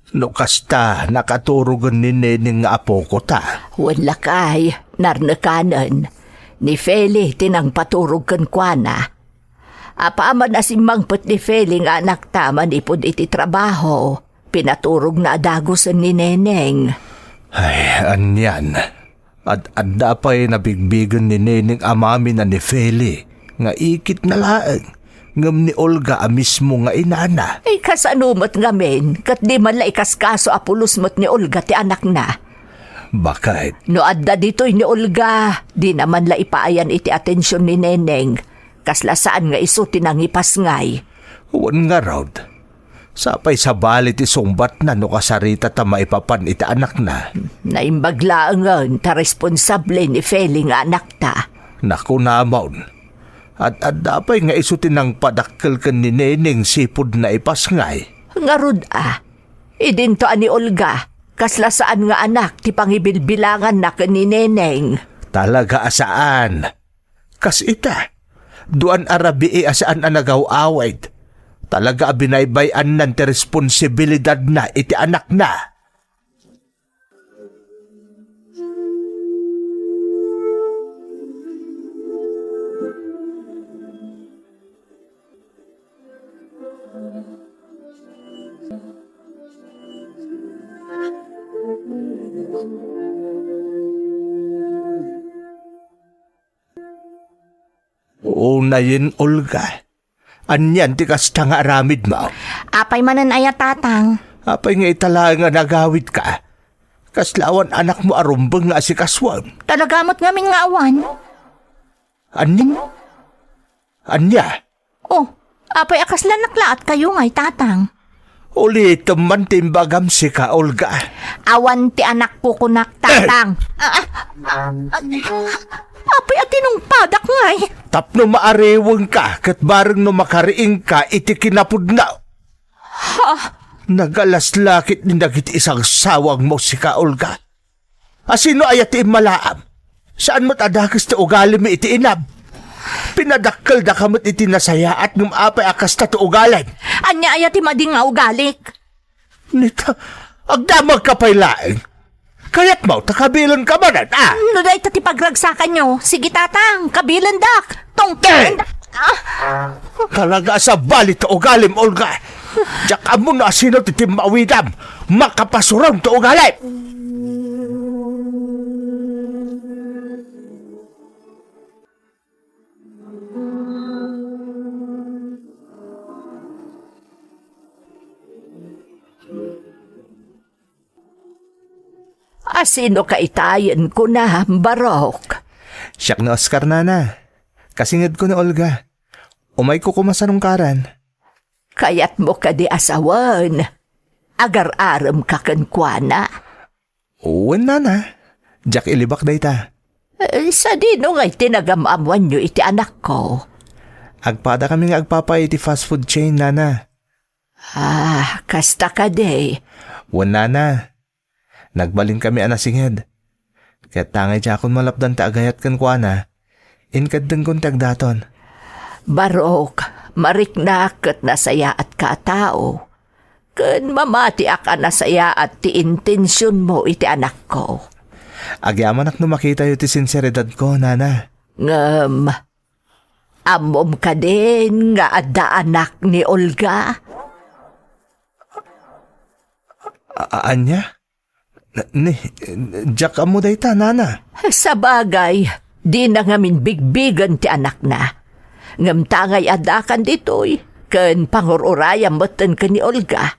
No kasta, nakaturogen ni Neneng nga apoko ta. Wen lakay, narnekanen. Ni Feli ti nangpaturog kenkuana. Apaman a simmangpet ni Feli nga anakta manipud iti trabaho, pinaturogna a dagusen ni Neneng. Ay, anian. Ad-adda pay nabigbigen ni Neneng a mamina ni Feli nga ikitna laeng, ngem ni Olga a mismo nga inana. Ay, kasano met ngamin, ket di man la ikaskaso a pulos met ni Olga ti anakna? Bakit? No adda ditoy ni Olga, dina man la ipaayan iti atension ni Neneng. Kasla saan nga isu ti nangipasngay. Wen ngarud, sapay sabali ti sungbatna no kasarita ta maipapan iti anakna. Naimbag laengen ta responsable ni Feli nga anakta. Nakunamon, ad-adda pay nga isu ti nangpadakkel ken ni Neneng sipud naipasngay. Ngarud a, idinto a ni Olga, kasla saan nga anak ti pangibilbilanganna ken ni Neneng. Talaga a saan. Kas ita, duan a rabii a saan a nagaw-awid. Talaga a binaybay-annan ti responsibilidadna iti anakna. Unayen, Olga. Anian ti kasta nga aramidmo? Apay manen aya, Tatang? Apay nga ita laeng a nagawidka? Kasla awan anakmo a rumbeng nga asikasuem? Talaga met ngamin nga awan. Ania? Ania? Oh, apay a kasla naklaat kayo ngay, Tatang? Ulitem man ti imbagam sika, Olga. Awan ti anakko, kunak, Tatang. Ah, ah, ah, apay a tinungpadak ngay? Tapno maariwenka ket bareng no makariingka iti kinapudno. Ha? Nagalaslakit ni dagiti isagsawangmo sika, Olga. Asino aya ti immalaam? Saan met a dakes ti ugalim iti inam? Pinadakkeldaka met iti nasayaat ngem apay a kasta ti ugalim? Ania aya ti madi nga ugalik? Nita, agdamagka pay laeng. Kayatmo ta kabilenka manen, a? No dayta ti pagragsakanyo, sige, Tatang, kabilendak. Tungtungenda. Ah! Talaga a sabali ti ugalim, Olga. Diak ammo no asino ti timmawidam. Makapasuron ti ugalim. Asino ka itayen kuna, Barok? Siak ni Oscar, nana. Kasingedko ni Olga. Umayko koma sarungkaran. Kayatmo kadi a sawen? Agar-aremka kenkuana? Wen, nana. Diak ilibak dayta. Eh, sadino ngay ti nagam-ammoanyo iti anakko? Agpadakami nga agpapaay iti fast food chain, nana. Ah, kasta kadi. Wen, nana. Nagbalinkami a nasinged. Ket tangay diakon malapdan ti agayat kenkuana, inkeddengkon ti agdaton. Barok, mariknak ket nasayaatka a tao. Ken mamatiak a nasayaat ti intensionmo iti anakko. Agyamanak no makitayo ti sinseridadko, nana. Ngem, ammom kadin nga adda anak ni Olga? A-, a-, ania? N-, ni, diak ammo dayta, nana. Sabagay, dina ngamin bigbigen ti anakna. Ngem tangay addakan ditoy, ken pangur-urayam metten ken ni Olga.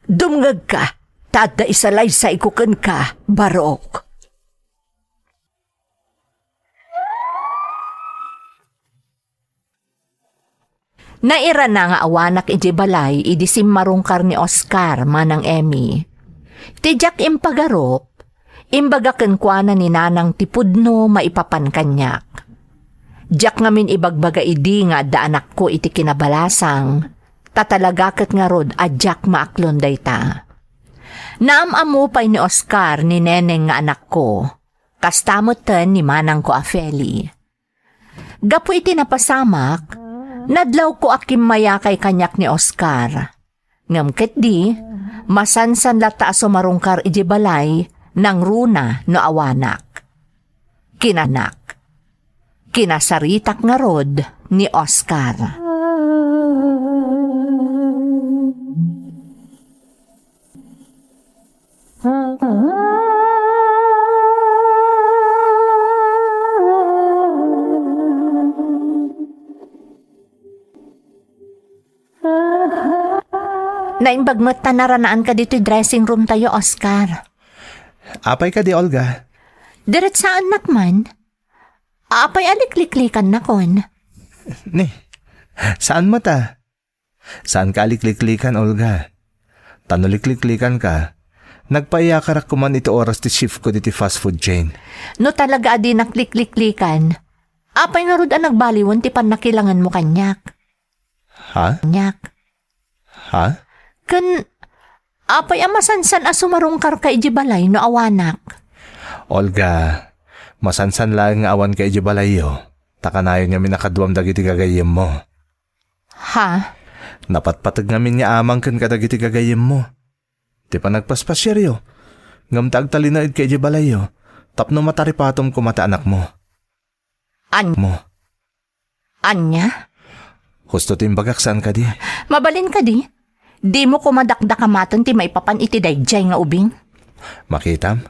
Dumngegka, ta adda isalaysayko kenka, Barok. Nairana nga awanak idiay balay idi simmarungkar ni Oscar manang Emmy. Ti diak impagarup, imbaga kenkuana ni nanang ti pudno maipapan kaniak. Diak ngamin ibagbaga idi nga adda anakko iti kinabalasang, ta talaga ket ngarud a diak maaklon dayta. Naam-ammo pay ni Oscar ni neneng nga anakko, kasta metten ni manangko a Feli. Gapu iti napasamak, nadlawko a kimmayakay kaniak ni Oscar. Ngem ketdi, masansan latta a sumarungkar idiay balay nangruna no awanak. Kinanak. Kinasaritak ngarud ni Oscar. Naimbag met ta naranaanka ditoy dressing room tayo, Oscar. Apay kadi, Olga? Diretsaannak man. Apay a likliklikanak? Ni, saan met a? Saanka a likliklikan, Olga. Ta no likliklikanka, nagpaiyakarak koman iti oras ti shift ko diti fast food chain. No talaga a dinak likliklikan, apay ngarud a nagbaliwen ti pannakilangenmo kaniak? Ha? Kaniak. Ha? Ken, apay a masansan a sumarungkarka idiay balay no awanak? Olga, masansan laeng nga awanka idiay balayyo, ta kanayon ngamin a kaduam dagiti gagayyemmo. Ha? Napatpateg ngamin nga amangken kadagiti gagayyemmo. Ti panagpaspasiaryo, ngem ta agtalinaedka idiay balayyo, tapno mataripatom koma ti anakmo. An- Mo. Ania? Husto ti imbagak, saan kadi? Mabalin kadi? Dimo koma dakdakamaten ti maipapan iti daydiay nga ubing? Makitam?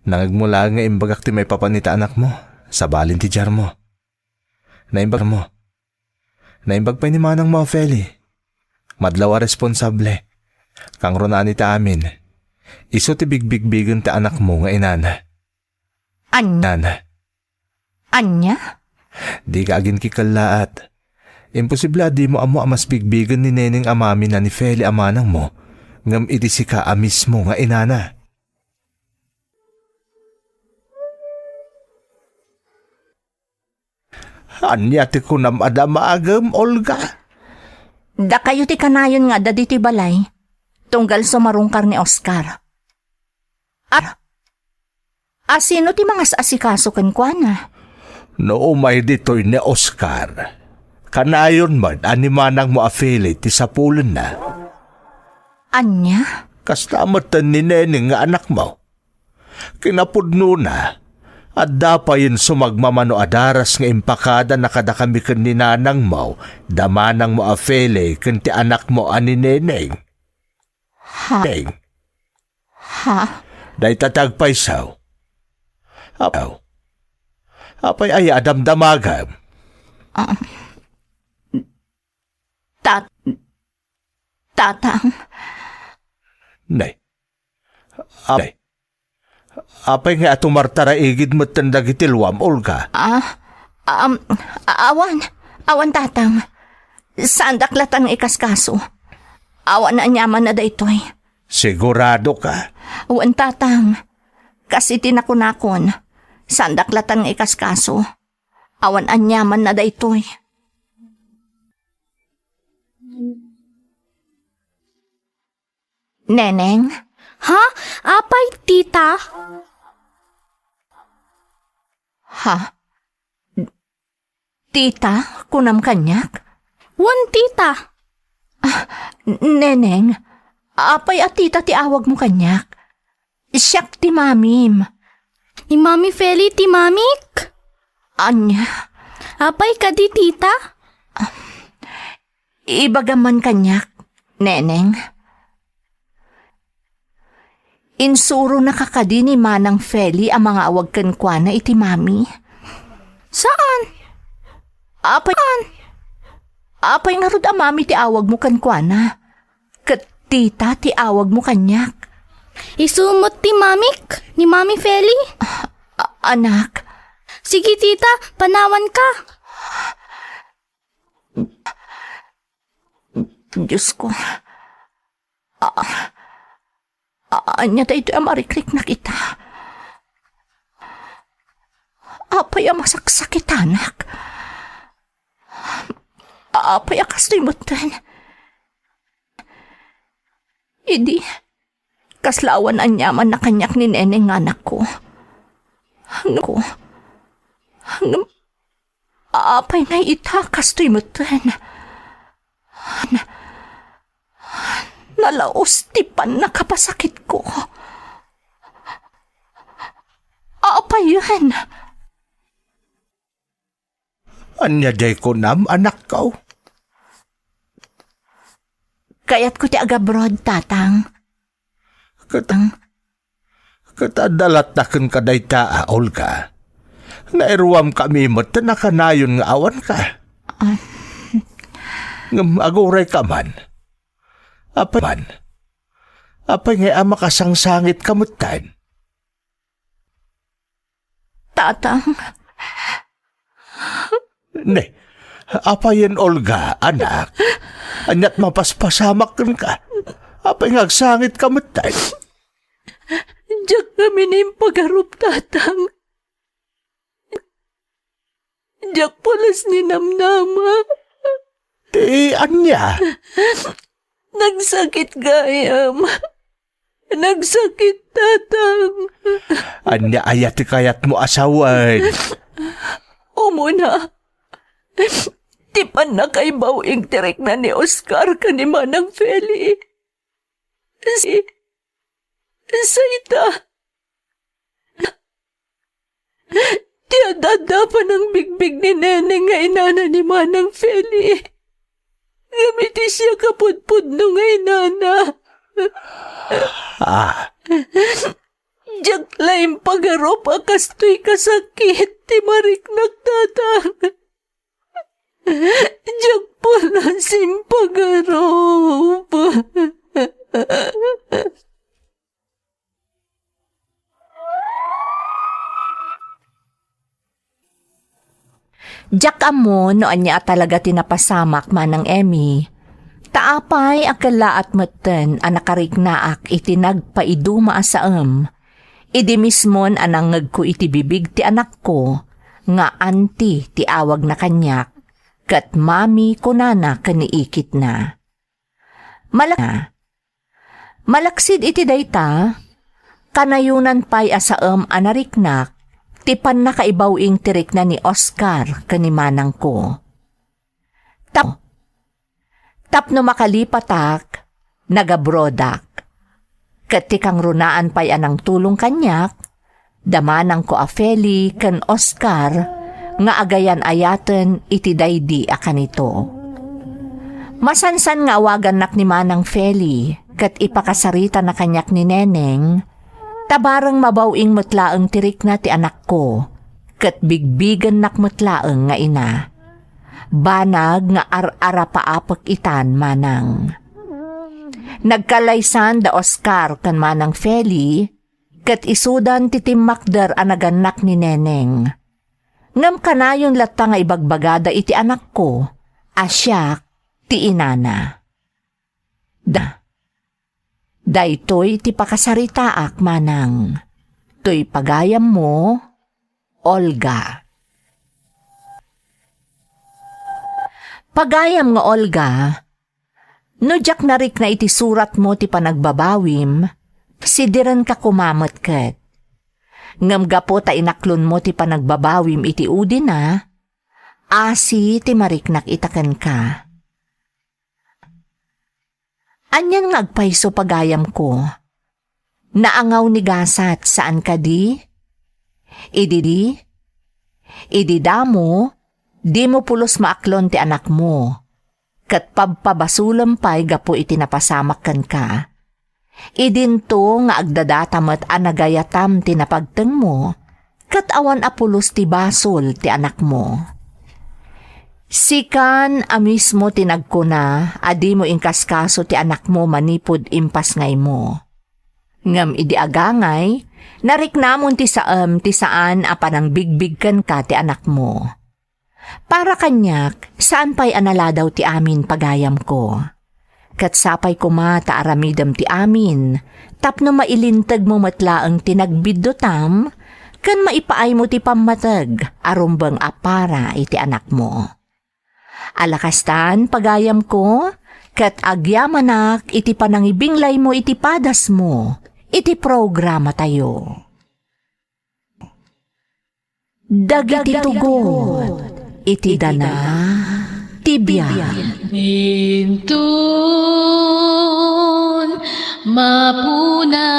Nangegmo laeng nga imbagak ti maipapan iti anakmo, sabalin ti diarmo. Naimbag mo. Naimbag pay ni manangmo a Feli. Madlaw a responsable. Kangrunaan ita amin. Isu ti bigbigbigen ti anakmo nga inana. An- Nana. Ania? Dika aginkikellaat. Imposible a dimo ammo a mas bigbigen ni Neneng a mamina ni Feli a manangmo, ngem iti sika a mismo nga inana. Ania ti kunam a damagem, Olga? Dakayo ti kanayon nga adda ditoy balay, tunggal sumarungkar ni Oscar. Ar-, a sino ti mangas-asikaso kenkuana? No umay ditoy ni Oscar, kanayon met a ni manangmo a Feli ti sapulenna. Ania? Kasta metten ni Neneng nga anakmo. Kinapudnona, adda payen sumagmamano a daras nga impakadana kadakami ken ni nanangmo, da manangmo a Feli ken ti anakmo a ni Neneng. Ha? Neng. Ha? Dayta ti agpayso. Apaw. Apay aya a damdamagem? Ah. Tat-, Tatang. Nay. Apay. Apay nga atumartaraigid metten dagiti luam, Olga? Ah, um, awan. Awan, Tatang. Saandak latan nga ikaskaso. Awan aniamanna daytoy. Sigurado ka? Wen, Tatang. Kas iti nakunakon, saandak latan nga ikaskaso. Awan aniamanna daytoy. Neneng? Ha? Apay, tita? Ha? Tita, kunam kaniak? Wen, tita. Ah, Neneng, apay a tita ti awagmo kaniak? Siak ti mamim. Ni Mami Feli ti mamik? Ania? Apay kadi, tita? Ibagam man kaniak, Neneng. Insuronaka kadi ni Manang Feli a mangawag kenkuana iti mami? Saan? Apay, apay ngarud a mami ti awagmo kenkuana? Ket tita ti awagmo kaniak. Isu met ti mamik, ni Mami Feli. A-, anak. Sige, tita, panawanka. Diosko. Ah, ah, ania daytoy a marikriknak ita? Apay a masaksakitanak? Apay a kastoy metten? Idi, kasla awan aniamanna kaniak ni Neneng nga anakko. Ngem, ngem, apay ngay ita kastoy metten? Na-, nalaus ti pannakapasakitko. Apayen? Ania diay kunam, anakko? Kayatko ti agabroad, Tatang. Ket, ket adda latta kenka dayta a, Olga. Nairuamkami met ta nakanayon nga awanka. Ah. Ngem agurayka man. Apay man? Apay ngay a makasangsangitka metten? Tatang. Ne, apayen, Olga, anak? Ania't mapaspasamak kenka? Apay nga agsangitka metten? Diak ngamin impagarup, Tatang. Diak pulos ni namnama. Ti ania? Nagsakit gayam. Nagsakit, Tatang. Ania aya ti kayatmo a sawen? Umuna, ti pannakaibaw ing ti rikna ni Oscar ken ni Manang Feli. Si-, sayta. Ti adda-adda panangbigbig ni Neneng nga inana ni Manang Feli. Ngem iti siak a pudpudno nga inana. Ah. Diak la impagarup a kastoy kasakit ti mariknak, Tatang. Diak pulos impagarup. Diak ammo no ania a talaga ti napasamak, Manang Emmy. Ta apay a kellaat metten a nakariknaak iti nagpaiduma a saem, idi mismon a nangngegko iti bibig ti anakko nga auntie ti awagna kaniak, ket mami kunana ken ni ikitna. Malak-, malaksid iti dayta, kanayonan pay a saem a nariknak ti pannakaibaw-ing ti rikna ni Oscar ken ni manangko. Tap-, tapno makalipatak, nagabroadak. Ket ti kangrunaan pay a nangtulong kaniak, da manangko a Feli ken Oscar nga agayan-ayaten iti daydi a kanito. Masansan nga awagannak ni Manang Feli ket ipakasaritana kaniak ni Neneng, ta bareng mabaw-ing met laeng ti rikna ti anakko, ket bigbigennak met laeng nga ina. Banag nga ar-arapaapek itan, Manang. Nagkalaysan da Oscar ken Manang Feli, ket isudan ti timmakder a nagannak ni Neneng. Ngem kanayon latta nga ibagbagada iti anakko a siak ti inana. Da. Daytoy ti pakasaritaak, Manang. Toy pagayammo, Olga. Pagayam nga Olga, no diak narikna iti suratmo ti panagbabawim, sidirenka koma met ket. Ngem gapu ta inaklonmo ti panagbabawim iti udina, asi ti mariknak ita kenka. Anian nga agpayso, pagayamko? Naangaw ni gasat, saan kadi? Idi, idi damo, dimo pulos maaklon ti anakmo, ket pabpabasolem pay gapu iti napasamak kenka. Idinto nga agdadata met a nagayatam ti napagtengmo, ket awan a pulos ti basol ti anakmo. Sikan a mismo ti nagkuna a dimo inkaskaso ti anakmo manipud impasngaymo. Ngem idi agangay, nariknamon ti saem ti saan a panangbigbig kenka ti anakmo. Para kaniak, saan pay a naladaw ti amin, pagayamko. Ket sapay koma ta aramidem ti amin, tapno mailintegmo met laeng ti nagbiddutam, ken maipaaymo ti pammateg a rumbeng a para iti anakmo. Ala kastan, pagayamko, ket agyamanak iti panangibinglaymo iti padasmo iti programatayo. Dagiti tugot iti dana ti biag. Inton mapunas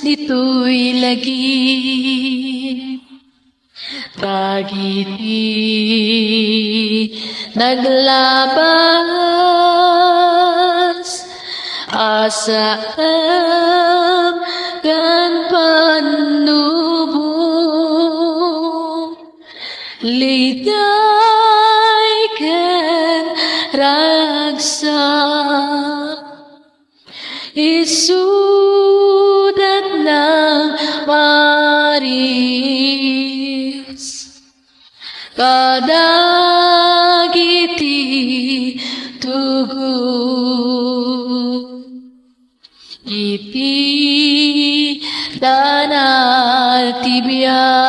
ditoy lagip, dagiti naglabas a saem ken pannubo, liday ken ragsak. Isudat nang maris kadagiti tugot iti dana ti biag.